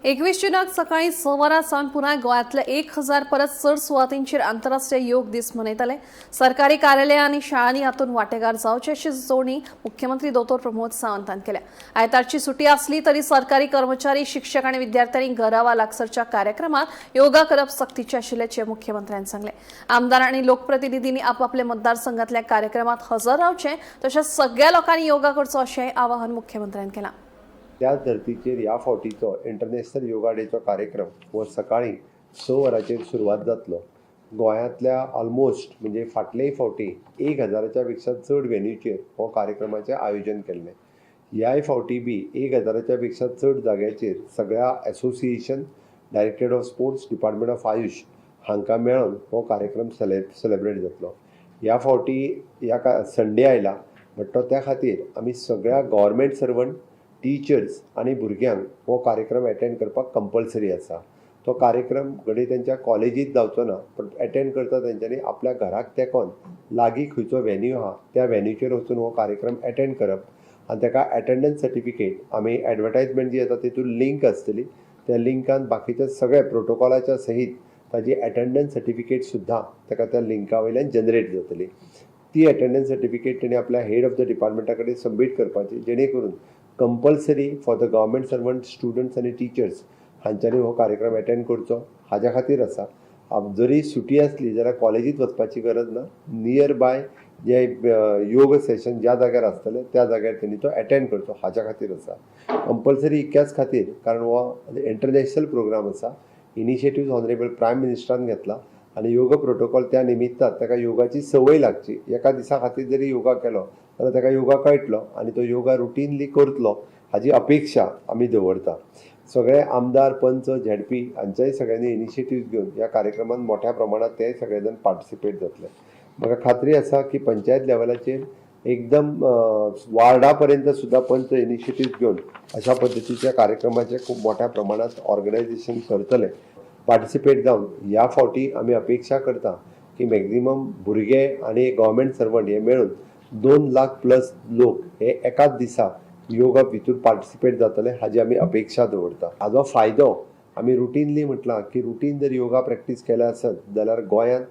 21 जुनाक सकाळी 6 वरां सावन पुराय गोंयांतल्या 1000 परस चड सुवातींचेर आंतरराष्ट्रीय योग दीस मनयतले. सरकारी कार्यालयां आनी शाळांनी हातूंत वांटेकार जावचे अशी सुचोवणी मुख्यमंत्री दोतोर प्रमोद सावंतान केल्या. आयतारची सुटी आसली तरी सरकारी कर्मचारी, शिक्षक आनी विद्यार्थ्यांनी घरा वा लागसरच्या कार्यक्रमात योगा करप सक्तीचें आशिल्ल्याचें मुख्यमंत्र्यान सांगलें. आमदार आनी लोकप्रतिनिधींनी आपापल्या मतदारसंघातल्या कार्यक्रमात हजर रावचें तशेंच सगळ्या लोकांनी योगा करचो अशेंय आवाहन मुख्यमंत्र्यान केलां. त्याच धर्तीचेर ह्या फावटीचो इंटरनॅशनल योगा डेचो कार्यक्रम हो सकाळी 6 वरांचेर सुरवात जातलो. गोंयांतल्या ऑलमोस्ट म्हणजे फाटलेय फावटी 1000च्या पेक्षा चड वेन्यूचेर हो कार्यक्रमाचें आयोजन केल्लें. ह्याय फावटी बी 1000च्या पेक्षा चड जाग्याचेर सगळ्या association, directorate of sports, department of AYUSH हांकां मेळोन हो कार्यक्रम सेलेब्रेट जातलो. ह्या फावटी ह्या संडे आयला बट तो त्या खातीर आमी सगळ्या गव्हर्मेंट सर्वंट, टिचर्स आनी भुरग्यांक हो कार्यक्रम एटेंड करपाक कंपल्सरी आसा. तो कार्यक्रम घडये तेंच्या कॉलेजींत जावचो ना, पण एटेंड करता तेंच्यांनी आपल्या घराक तेंकोन लागीं खंयचो वेन्यू आहा त्या वेन्यूचेर वचून हो कार्यक्रम एटेंड करप आनी ताका एटेंडन्स सर्टिफिकेट आमी एडवर्टायजमेंट जी येता तितून लिंक आसतली. त्या लिंकान बाकीच्या सगळ्या प्रोटोकॉलाच्या सहीत ताजी एटेंडन्स सर्टिफिकेट सुद्दां ताका त्या लिंका वयल्यान जनरेट जातली. ती एटेंडन्स सर्टिफिकेट तेणी आपल्या हेड ऑफ the डिपार्टमेंटा कडेन सबमीट करपाची, जेणे करून compulsory for the government servant, students आनी टिचर्स हांच्यांनी हो कार्यक्रम एटेंड करचो हाज्या खातीर आसा. जरी सुटी आसली जाल्यार कॉलेजींत वचपाची गरज ना. नियर बाय जे योग सेशन ज्या जाग्यार आसतलें त्या जाग्यार तेणी तो एटेंड करचो हाज्या खातीर आसा. कंपल्सरी इतक्याच खातीर, कारण हो इंटरनॅशनल प्रोग्राम आसा. इनिशिएटीव ऑनरेबल प्रायम मिनिस्टरान घेतला आनी योगा प्रोटोकॉल त्या निमित्तान ताका योगाची संवय लागची. एका दिसा खातीर जरी योगा केलो जाल्यार ताका योगा कळटलो आनी तो योगा रुटीनली करतलो हाजी अपेक्षा आमी दवरता. सगळे आमदार, पंच, झेडपी हांच्याय सगळ्यांनी इनिशिएटीव घेवन ह्या कार्यक्रमात मोठ्या प्रमाणात ते सगळे जाण पार्टिसिपेट जातले. म्हाका खात्री आसा की पंचायत लेवलाचेर एकदम वार्डा पर्यंत सुद्दां पंच इनिशिएटीव घेवन अशा पद्दतीच्या कार्यक्रमाचें खूब मोठ्या प्रमाणात ऑर्गनायझेशन करतले. पार्टिसिपेट जावन ह्या फावटी आमी अपेक्षा करता की मॅक्झिमम भुरगे आनी गव्हर्मेंट सर्वंट हे मेळून 2 लाख प्लस लोक हे एकाच दिसा योगा भितूर पार्टिसिपेट जातले हाजी आमी अपेक्षा दवरता. हाजो फायदो आमी रुटीनली म्हटलां की रुटीन जर योगा प्रॅक्टीस केल्या आसत जाल्यार गोंयांत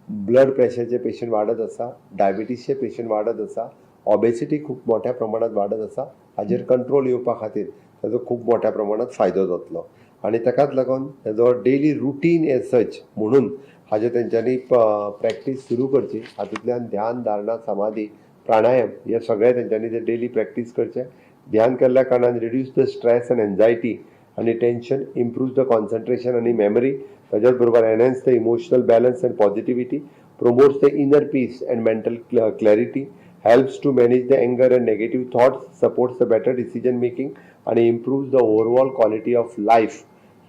ब्लड प्रेशरचे पेशंट वाडत आसा, डायबिटीसचे पेशंट वाडत आसा, ऑबेसिटी खूब मोठ्या प्रमाणात वाडत आसा, हाजेर कंट्रोल येवपा खातीर ताजो खूब मोठ्या प्रमाणात फायदो जातलो. आनी ताकाच लागून हेजो डेली रुटीन एज सच म्हणून हाजे तेंच्यांनी प्रॅक्टीस सुरू करची. हातूंतल्यान ध्यान, धारणा, समाधी, प्राणायाम हे सगळे तेंच्यांनी ते डेली प्रॅक्टीस करचे. ध्यान केल्ल्या कारणान reduce the stress and anxiety आनी टेन्शन, इम्प्रूव the concentration आनी मेमरी, ताच्याच बरोबर enhance the emotional balance and positivity, promotes the inner peace and mental clarity, helps to manage the anger and negative thoughts, supports the better decision making आणि improves the overall quality of life.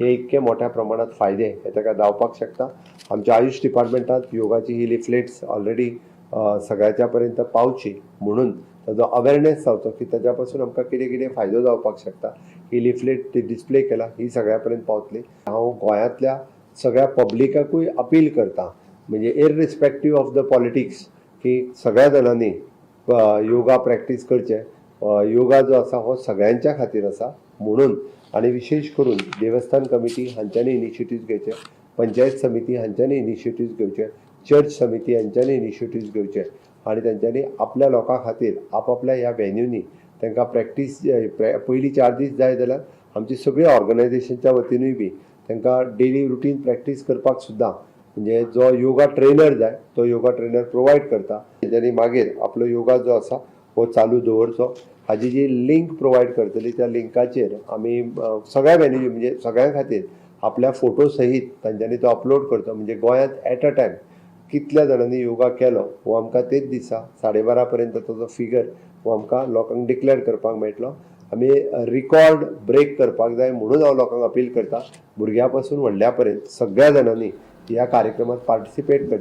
हे इतके मोठ्या प्रमाणात फायदे हे ताका जावपाक शकता. आमच्या आयुष डिपार्टमेंटात योगाची ही लिफलेट्स ऑलरेडी सगळ्याच्या पर्यंत पावची म्हणून ताजो अवेरनेस जावचो की ताज्या पासून आमकां कितें कितें फायदो जावपाक शकता, ही लिफलेट ती डिस्प्ले केला, ही सगळ्या पर्यंत पावतली. हांव गोंयांतल्या सगळ्या पब्लिकाकूय अपील करता, म्हणजे इररिस्पेक्टीव ऑफ the politics, की सगळ्या जाणांनी योगा प्रॅक्टीस करचे. योगा जो आसा हो सगळ्यांच्या खातीर आसा म्हणून आनी विशेश करून देवस्थान कमिटी हांच्यांनी इनिशिएटीव घेवचे, पंचायत समिती हांच्यांनी इनिशिएटीव घेवचे, चर्च समिती हांच्यांनी इनिशिएटीव घेवचे आनी तेंच्यांनी आपल्या लोकां खातीर आपापल्या ह्या वेन्यूनी तांकां प्रॅक्टीस पयलीं 4 दीस जाय जाल्यार आमची सगळी ऑर्गनायझेशनच्या वतीनूय बी तांकां डेली रुटीन प्रॅक्टीस करपाक सुद्दां, म्हणजे जो योगा ट्रेनर जाय तो योगा ट्रेनर प्रोवायड करता. तेंच्यांनी मागीर आपलो योगा जो आसा हो चालू दवरचो. हाजी जी लिंक प्रोवायड करतली त्या लिंकाचेर आमी सगळ्या वेन्यू, म्हणजे सगळ्यां खातीर आपल्या फोटो सहीत तांच्यांनी तो अपलोड करचो. म्हणजे गोंयांत एट अ टायम कितल्या जाणांनी योगा केलो हो आमकां तेच दिसा 12:30 पर्यंत ताजो फिगर हो आमकां लोकांक डिक्लेर करपाक मेळटलो. आमी रिकॉर्ड ब्रेक करपाक जाय म्हणून हांव लोकांक अपील करता, भुरग्यां पासून व्हडल्या पर्यंत सगळ्या जाणांनी ह्या कार्यक्रमात पार्टिसिपेट करचें.